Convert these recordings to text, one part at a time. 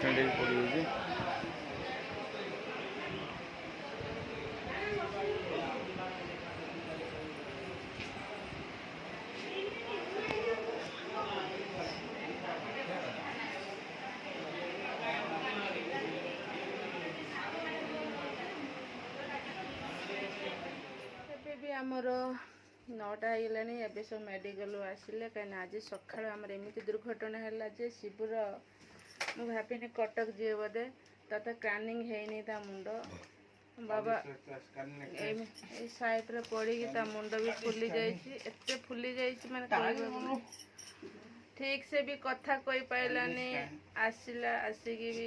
Accident ହେଇକି ପଡ଼ିଯାଇଛି। ଏବେ ବି ଆମର 9ଟା ହେଇଗଲାଣି। ଏବେ ସବୁ ମେଡ଼ିକାଲରୁ ଆସିଲେ, କାହିଁକିନା ଆଜି ସକାଳୁ ଆମର ଏମିତି ଦୁର୍ଘଟଣା ହେଲା ଯେ ଶିବୁର, ମୁଁ ଭାବିନି କଟକ ଯିବ ବୋଧେ। ତଥା ସ୍କାନିଂ ହେଇନି ତା ମୁଣ୍ଡ ବାବା। ଏଇ ସାଇଡ଼ରେ ପଡ଼ିକି ତା ମୁଣ୍ଡ ବି ଫୁଲି ଯାଇଛି, ଏତେ ଫୁଲି ଯାଇଛି ମାନେ କହିବାକୁ ନାହିଁ। ଠିକ ସେ ବି କଥା କହିପାରିଲାନି। ଆସିଲା, ଆସିକି ବି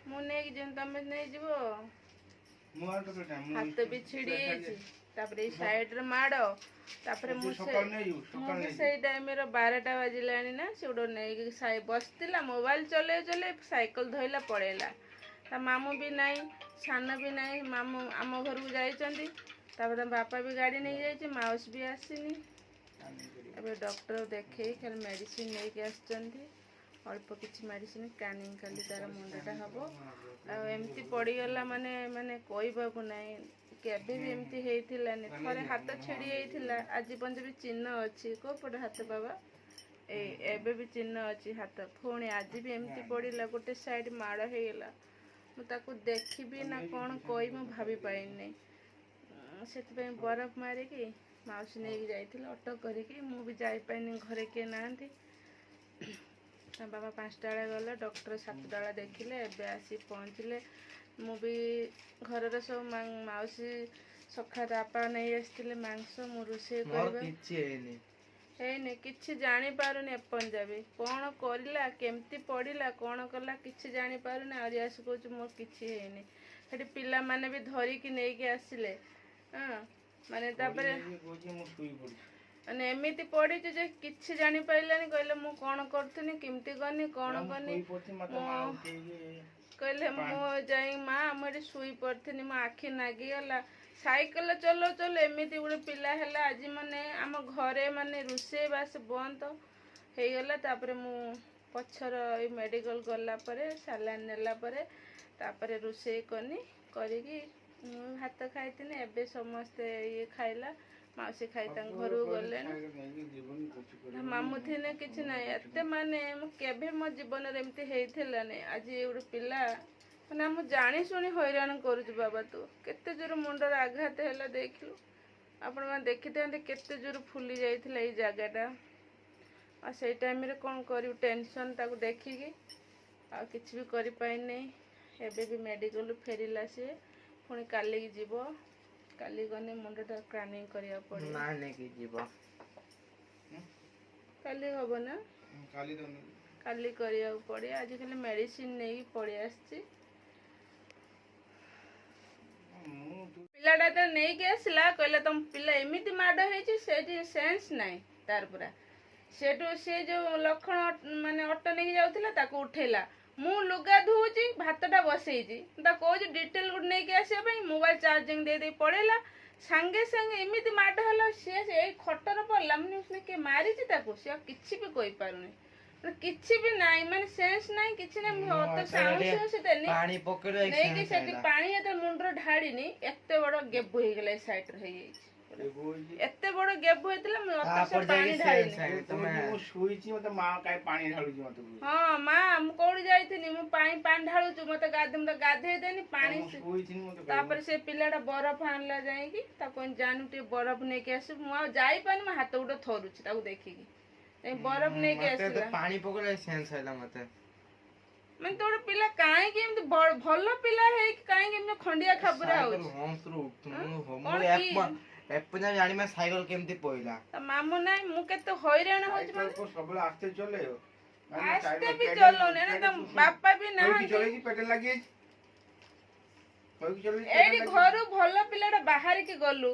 ମୁଁ ନେଇକି ଯିବି, ତମେ ନେଇଯିବ। ହାତ ବି ଛିଡି ଯାଇଛି, ତାପରେ ଏଇ ସାଇଡରେ ମାଡ଼। ତାପରେ ମୁଁ ବି ସେଇ ଟାଇମରେ 12ଟା ବାଜିଲାଣି ନା, ସେ ଗୋଟେ ନେଇକି ବସିଥିଲା ମୋବାଇଲ ଚଲେଇ ଚଲେଇ, ସାଇକେଲ ଧଇଲା ପଳେଇଲା। ତା ମାମୁଁ ବି ନାହିଁ, ସାନ ବି ନାହିଁ। ମାମୁଁ ଆମ ଘରକୁ ଯାଇଛନ୍ତି। ତାପରେ ତା ବାପା ବି ଗାଡ଼ି ନେଇକି ଯାଇଛି, ମାଉସୀ ବି ଆସିନି। ଏବେ ଡକ୍ଟର ଦେଖେଇ ଖାଲି ମେଡ଼ିସିନ ନେଇକି ଆସିଛନ୍ତି, ଅଳ୍ପ କିଛି ମେଡ଼ିସିନ। ସ୍କାନିଂ କାଲି ତାର ମୁଣ୍ଡଟା ହବ। ଆଉ ଏମିତି ପଡ଼ିଗଲା ମାନେ କହିବାକୁ ନାହିଁ। କେବେ ବି ଏମିତି ହେଇଥିଲାନି। ଥରେ ହାତ ଛିଡ଼ି ଯାଇଥିଲା, ଆଜି ପର୍ଯ୍ୟନ୍ତ ବି ଚିହ୍ନ ଅଛି। କୋଉ ପଟେ ହାତ ବାବା? ଏଇ ଏବେ ବି ଚିହ୍ନ ଅଛି ହାତ। ପୁଣି ଆଜି ବି ଏମିତି ପଡ଼ିଲା, ଗୋଟେ ସାଇଡ୍ ମାଡ଼ ହେଇଗଲା। ମୁଁ ତାକୁ ଦେଖିବି ନା କ'ଣ କହିବି ମୁଁ ଭାବି ପାରିନି। ସେଥିପାଇଁ ବରଫ ମାରିକି ମାଉସୀ ନେଇକି ଯାଇଥିଲେ ଅଟୋ କରିକି। ମୁଁ ବି ଯାଇପାରିନି, ଘରେ କିଏ ନାହାନ୍ତି। ତା ବାବା 5ଟା ବେଳେ ଗଲେ, ଡକ୍ଟର 7ଟା ବେଳେ ଦେଖିଲେ, ଏବେ ଆସି ପହଞ୍ଚିଲେ। ମୁଁ ବି ଘରର ସବୁ ମାଉସୀ ସକାଳେ ତା ବାପା ନେଇ ଆସିଥିଲେ ମାଂସ, ମୁଁ ରୋଷେଇ ମୋର କରିବା କିଛି ହେଇନି। ହେଇନି, କିଛି ଜାଣିପାରୁନି ଏପର୍ଯ୍ୟନ୍ତ ବି। କ'ଣ କରିଲା, କେମିତି ପଡ଼ିଲା, କ'ଣ କଲା, କିଛି ଜାଣିପାରୁନି। ଆହୁରି ଆସି କହୁଛି ମୋର କିଛି ହେଇନି। ସେଠି ପିଲାମାନେ ବି ଧରିକି ନେଇକି ଆସିଲେ। ହଁ, ମାନେ ତାପରେ ମାନେ ଏମିତି ପଡ଼ିଛି ଯେ କିଛି ଜାଣିପାରିଲାନି। କହିଲେ ମୁଁ କ'ଣ କରୁଥିନି, କେମିତି ଗନି, କ'ଣ କନି। ମୁଁ କହିଲେ ମୁଁ ଯାଇ ମା, ମୁଁ ଏଠି ଶୋଇ ପଡ଼ିଥିନି, ମୋ ଆଖି ନାଗିଗଲା। ସାଇକେଲ ଚଲଉ ଚଲଉ ଏମିତି ଗୋଟେ ପିଲା ହେଲା ଆଜି। ମାନେ ଆମ ଘରେ ମାନେ ରୋଷେଇ ବାସ ବନ୍ଦ ହେଇଗଲା। ତାପରେ ମୁଁ ପଛର ଏଇ ମେଡ଼ିକାଲ ଗଲା ପରେ, ସାଲାଇନ୍ ନେଲା ପରେ, ତାପରେ ରୋଷେଇ କନି, କରିକି ମୁଁ ଭାତ ଖାଇଥିନି। ଏବେ ସମସ୍ତେ ଇଏ ଖାଇଲା, ମାଉସୀ ଖାଇ ତାଙ୍କ ଘରକୁ ଗଲେଣି। ମାମୁଁ ଥିନେ କିଛି ନାହିଁ। ଏତେ ମାନେ ମୁଁ କେବେ ମୋ ଜୀବନରେ ଏମିତି ହେଇଥିଲାନି। ଆଜି ଗୋଟେ ପିଲା ମାନେ ମୁଁ ଜାଣି ଶୁଣି ହଇରାଣ କରୁଛୁ ବାବା ତୁ। କେତେ ଜୋର ମୁଣ୍ଡରେ ଆଘାତ ହେଲା ଦେଖିଲୁ। ଆପଣମାନେ ଦେଖିଥାନ୍ତେ କେତେ ଜୋର ଫୁଲି ଯାଇଥିଲା ଏଇ ଜାଗାଟା। ଆଉ ସେଇ ଟାଇମ୍ରେ କ'ଣ କରିବୁ, ଟେନସନ୍ ତାକୁ ଦେଖିକି ଆଉ କିଛି ବି କରିପାରିନି। ଏବେ ବି ମେଡ଼ିକାଲରୁ ଫେରିଲା ସିଏ, ପୁଣି କାଲିକି ଯିବ। କାଲି ଗଲେ ମୁଣ୍ଡଟା ସ୍କାନିଂ କରିବାକୁ ପଡ଼ିବ। ନା, ନେଇକି ଯିବ। କାଲି ହବ ନା, କାଲି କରିବାକୁ ପଡ଼ିବ। ଆଜି ଖାଲି ମେଡ଼ିସିନ ନେଇକି ପଳେଇ ଆସିଛି। ପିଲାଟା ଯେତେବେଳେ ନେଇକି ଆସିଲା, କହିଲା ତମ ପିଲା ଏମିତି ମାଡ଼ ହେଇଛି, ସେଇଠି ସେନ୍ସ ନାହିଁ ତାର ପୁରା। ସେଠୁ ସେ ଯୋଉ ଲକ୍ଷଣ ମାନେ ଅଟୋ ନେଇକି ଯାଉଥିଲା, ତାକୁ ଉଠେଇଲା। ମୁଁ ଲୁଗା ଧୋଉଛି, ଭାତଟା ବସେଇଛି, ତାକୁ କହୁଛି ଡିଟେଲ ଗୋଟେ ନେଇକି ଆସିବା ପାଇଁ। ମୋବାଇଲ ଚାର୍ଜିଂ ଦେଇ ଦେଇ ପଳେଇଲା। ସାଙ୍ଗେ ସାଙ୍ଗେ ଏମିତି ମାଡ଼ ହେଲା, ସିଏ ଏଇ ଖଟରେ ପଡ଼ିଲା। ମାନେ କିଏ ମାରିଛି ତାକୁ, ସିଏ ଆଉ କିଛି ବି କହିପାରୁନି। ମାନେ କିଛି ବି ନାହିଁ, ମାନେ ସେନ୍ସ ନାହିଁ, କିଛି ନାହିଁ। ମୁଁ ଅତ ସାଉଁସି ସାଉଁସି ଦେନି ପାଣି ପକେଇଲେ ନେଇକି ସେଠି ପାଣି ଯେତେବେଳେ ମୁଣ୍ଡରେ ଢାଳିନି, ଏତେ ବଡ ଗେବୁ ହେଇଗଲା, ଏଇ ସାଇଡରେ ହେଇଯାଇଛି। ଏତେ ବଡ ଗେବୁ ହେଇଥିଲା, ମୁଁ ଅତ ସେ ତାପରେ ପାଣି ଯାଇକି ଢାଳିନି। ସେନ୍ସ ଆଇଲା। ତମେ ଶୋଇଛି, ମତେ ମା କାଇଁ ପାଣି ଢାଳୁଛି ମତେ? ହଁ ମା, ମୁଁ କୋଉଠି ଯାଇଥିଲି, ମୁଁ ପାଣି ପାଣି ଢାଳୁଛୁ ମତେ, ଗାଧେ ମତେ ଗାଧେଇ ଦେନି ପାଣି। ଶୋଇଛି ମତେ। ତାପରେ ସେ ପିଲାଟା ବରଫ ଆଣିଲା ଯାଇକି। ତାକୁ ଜାଣୁ ଟିକେ ବରଫ ନେଇକି ଆସିବୁ। ମୁଁ ଆଉ ଯାଇପାରିନି, ମୋ ହାତ ଗୋଟେ ଥରୁଛି ତାକୁ ଦେଖିକି। ଯାଇ ବରଫ ନେଇକି ମତେ ଆସିଲା। ପାଣି ପକେଇଲେ ସେନ୍ସ ଆଇଲା ମତେ। ମାନେ ତୋ ଗୋଟେ ପିଲା କାହିଁକି ଏମିତି ଭଲ ପିଲା ହେଇକି କାହିଁକି ଏମିତି ଖଣ୍ଡିଆ ଖାବରା ହଉଛି? ହମ୍ପସରୁ ଉଠୁ ମୁଁ। କଣ କି? ଏପର୍ଯ୍ୟନ୍ତ ଜାଣିବା ସାଇକେଲ କେମିତି ପଇଲା। ତା ମାମୁଁ ନାଇଁ, ମୁଁ କେତେ ହଇରାଣ ହଉଛି ମାନେ। ସବୁବେଳେ ଆସ୍ତେ ଚଲେଇବ। ଆସ୍ତେ ବି ଚଲଉନି ଏଣେ, ତା ବାପା ବି ନାହାନ୍ତି। ଚଲେଇଛି, ପେଟରେ ଲାଗିଯାଇଛି, କହିକି ଚଲେଇଛି। ଏଇଠି ଘରୁ ଭଲ ପିଲାଟା ବାହାରିକି ଗଲୁ।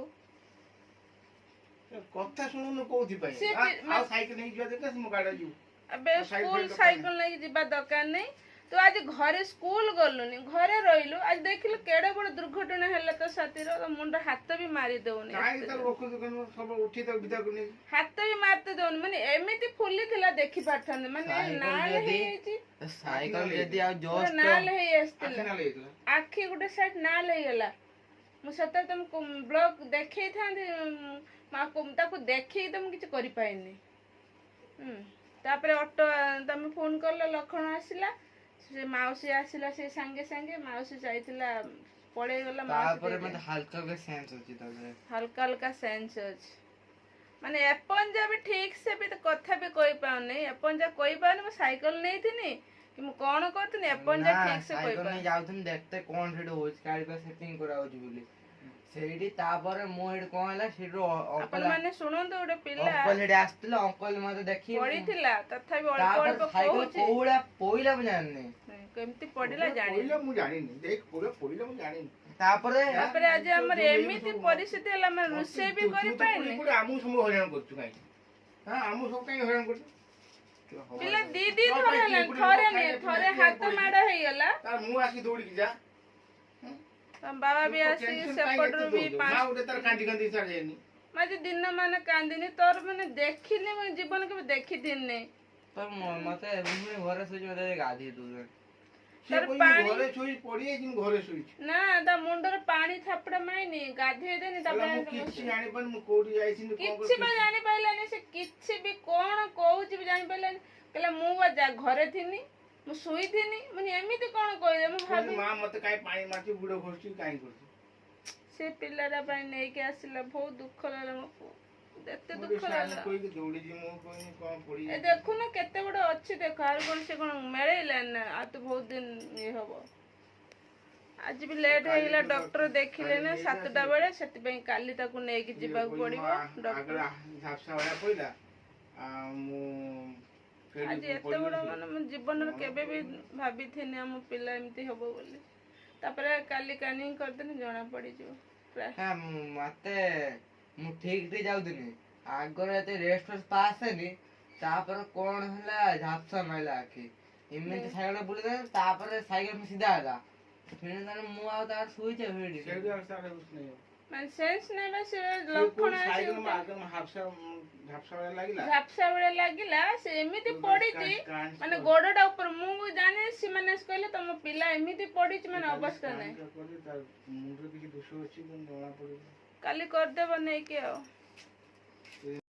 କଥା ଶୁଣୁନୁ କୋଉଥିପାଇଁ? ସେ ଆଉ ସାଇକେଲ ନେଇକି ଯିବା ଦରକାର? ମୋ ଗାଡି ଯିବୁ। ଏବେ ସାଇକେଲ ସ୍କୁଲ ଦରକାର ସାଇକେଲ ନେଇକି ଯିବା ଦରକାର ନାହିଁ। ତୁ ଆଜି ଘରେ ସ୍କୁଲ ଗଲୁନି, ଘରେ ରହିଲୁ, ଆଜି ଦେଖିଲୁ କେଡେ ବଡ ଦୁର୍ଘଟଣା ହେଲା ତୋ ସାଥିର। ତୋ ମୁଣ୍ଡ ହାତ ବି ମାରି ଦଉନି, କାହିଁକି ତାକୁ ରଖୁଛୁ? କେମିତି ସବୁ ଉଠି ତାକୁ ବିଦା କରି ନେଇକି ହାତ ବି ମାରିତେ ଦଉନି। ମାନେ ଏମିତି ଫୁଲିଥିଲା, ଦେଖି ପାରିଥାନ୍ତେ ମାନେ ସାଇକେଲ ନାଲ ଯଦି ହେଇଯାଇଛି। ସାଇକେଲ ଯଦି ଆଉ ପୁରା ଜଷ୍ଟ ନାଲ ହେଇ ଆଖି ଆସିଥିଲା। ନାଲି ହେଇଥିଲା। ଆଖି ଗୋଟେ ସାଇଡ ନାଲ ହେଇଗଲା। ମୁଁ ସେତେବେଳେ ତମକୁ ବ୍ଲଗ ଦେଖେଇଥାନ୍ତି, ତାକୁ ଦେଖେଇକି ତ ମୁଁ କିଛି କରିପାରିନି। ତାପରେ ଅଟୋ ତମେ ଫୋନ କଲ, ଲକ୍ଷଣ ଆସିଲା, ସେ ମାଉସୀ ଆସିଲା। ସେ ସାଙ୍ଗେ ସାଙ୍ଗେ ମାଉସୀ ଯାଇଥିଲା, ପଳେଇଗଲା ମାଉସୀ। ତାପରେ ମତେ ହାଲକା ହାଲକା ସେନ୍ସ ଅଛି ତାପରେ। ହାଲକା ହାଲକା ସେନ୍ସ ଅଛି, ମାନେ ଏପର୍ଯ୍ୟନ୍ତ ବି ଠିକ ସେ ବି ତ କଥା ବି କହିପାରୁନି। ଏପର୍ଯ୍ୟନ୍ତ କହିପାରୁନି ମୁଁ ସାଇକେଲ ନେଇଥିନି କି ମୁଁ କଣ କରୁଥିନି, ଏପର୍ଯ୍ୟନ୍ତ ନା ଠିକ ସେ ସାଇକେଲ ନେଇ କହିପାରୁନି। ଯାଉଥିଲି ଦେଖତେ କଣ ସେଠି ହଉଛି, ଗାଡି ପା ସେଟିଂ କରାହଉଛି ବୋଲି ସେଇଠି। ତାପରେ ମୁଁ ସେଠି କଣ ହେଲା, ସେଇଠୁ ଆପଣ ଅଙ୍କଲ ମାନେ ଶୁଣନ୍ତୁ, ଗୋଟେ ପିଲା ଅଙ୍କଲ ସେଠି ଆସିଥିଲେ, ଅଙ୍କଲ ମତେ ଦେଖି ପଡିଥିଲା, ତଥାପି ଅଳ୍ପ ତାପରେ ଅଳ୍ପ ସାଇକେଲ କହୁଛି। କୋଉ ଭଳିଆ ପଇଲା ମୁଁ ଜାଣିନି। କେମିତି ପଡିଲା ଜାଣିନି। ପଇଲା ମୁଁ ଜାଣିନି, ଦେଖ, ପଇଲା ପଇଲା ମୁଁ ଜାଣିନି। ତାପରେ ତାପରେ ଆଜି ଆମର ଏମିତି ପରିସ୍ଥିତି ହେଲା, ମାନେ ରୋଷେଇ ବି ତୁ ତ ପଡି କରିପାରିନି। ପଡି ଆମକୁ ସବୁ ହଇରାଣ କରୁଛୁ କାହିଁକି? ହଁ, ଆମକୁ ସବୁ କାହିଁକି ହଇରାଣ କରୁଛୁ? ପିଲା ଦି ଦି ଥର ହେଲାଣି, ଥରେ ନୁହେଁ। ଥରେ ହାତ ମାଡ ହେଇଗଲା। ତାର ମୁଁ ଆସିକି ଦୌଡ଼ିକି ଯା। ତମ ବାବା ବି ଆସିକି ସେପଟରୁ ବି ମା ପାଞ୍ଚ ଗୋଟେ ତାର କାନ୍ଦି କାନ୍ଦି ସାରି ଯାଇନି। ମୁଁ ଆଜି ଦିନ ମାନେ କାନ୍ଦିନି ତୋର, ମାନେ ଦେଖିନି, ମୁଁ ଜୀବନ କେବେ ଦେଖିଥିନି। ତ ମତେ ମୁଁ ଘରେ ଶୋଇଛି, ମତେ ଗାଧେଇ ଦଉଛନ୍ତି। ସିଏ ତାର କହୁଛି ପାଣି ଘରେ ଶୋଇ ପଡିଯାଇଛି, ମୁଁ ଘରେ ଶୋଇଛି। ନା, ତା ମୁଣ୍ଡରେ ପାଣି ଥାପଡା ମାଇନି, ଗାଧେଇ ଦେନି। କହିଲା, ତାପରେ ମୁଁ କିଛି ଜାଣିପାରୁନି, ମୁଁ କୋଉଠି ଯାଇଥିଲି କଣ କିଛି ବା ଜାଣିପାରିଲାନି ସେ, କିଛି ବି କଣ କହୁଛି ବି ଜାଣିପାରିଲାନି। କହିଲା ମୁଁ ବା ଘରେ ଥିନି, ମୁଁ ଶୋଇଥିନି, ମାନେ ଏମିତି କଣ କହିଲେ ମୁଁ ଭାବି ମା ମତେ କାଇଁ ପାଣି ମାରୁଛି, ଗୁଡ ଘଷୁଛି କାଇଁ କରୁଛି? ସେ ପିଲାଟା ପାଇଁ ନେଇକି ଆସିଲା, ବହୁତ ଦୁଃଖ ଲାଗିଲା ମୋ ପୁଅ, ଏତେ ମୁଁ ଦୁଃଖ ଟିକେ ଲାଗିଲା। କହିକି ଦୌଡ଼ିଛି, ମୁଁ କହିନି କଣ ପଡି ଏ ଦେଖୁନ କେତେ ବଡ ଅଛି ଦେଖ। ଆଉ କଣ ସେ କଣ ମେଳେଇଲାନି ନା? ଆଉ ତ ବହୁତ ଦିନ ଇଏ ହବ। ଆଜି ବି ଲେଟ୍ ହେଇଗଲା, ଡକ୍ଟର ଦେଖିଲେ ନା 7ଟା ବେଳେ, ସେଥିପାଇଁ କାଲି ତାକୁ ନେଇକି ଯିବାକୁ ପଡିବ ଡକ୍ଟର। ଝାପସା ଭଳିଆ ପଇଲା ଆଉ ମୁଁ ସେଇଠି ଆଜି ଏତେ ପଡିଗଲି। ବଡ, ମାନେ ମୋ ଜୀବନରେ କେବେ ବି ଭାବିଥିନି ଆମ ପିଲା ଏମିତି ହବ ବୋଲି। ତାପରେ କାଲି କାନିଂ କରିଦେଲେ ଜଣା ପଡିଯିବ ପ୍ରାୟ। ହଁ, ମତେ ମୁଁ ଠିକ ଠିକ ଯାଉଥିଲି ଆଗରେ, ଏତେ ରେଷ୍ଟ ଫେଷ୍ଟ ପାସ୍ ହେନି। ତାପରେ କଣ ହେଲା, ଝାପସା ମାଇଲା ଆଖି, ଏମିତି ସାଇକେଲ ବୁଲିଦେଲା। ତାପରେ ସାଇକେଲ ସିଧା ହେଲା ଫେଣି, ତାହେଲେ ମୁଁ ଆଉ ତାର ଶୋଇଛି ଫେଣି। ସେଇଠୁ ଆଉ ତାର ହୁସ୍ ନାହିଁ ଆଉ। ମାନେ ସେନ୍ସ ନାହିଁ ବା ସେ ସିଏ ଲକ୍ଷଣ କୋଉଠି ଆସି ସାଇକେଲ ମୋ ଆଗରେ ଝାପସା ଝାପସା ଭଳିଆ ଲାଗିଲା। ଝାପସା ଭଳିଆ ଲାଗିଲା, ସେ ଏମିତି ପଡିଛି, ମାନେ ଗୋଡଟା ଉପରେ। ମୁଁ ଜାଣି, ସେମାନେ ଆସି କହିଲେ ତମ ପିଲା ଏମିତି ପଡିଛି, ମାନେ ଅବସ୍ଥା ନାହିଁ। ତାର ମୁଣ୍ଡରେ କିଛି ଦୋଷ ଅଛି କଣ ଜଣା ପଡିବ। କାଲି କରିଦେବ ନେଇକି ଆଉ।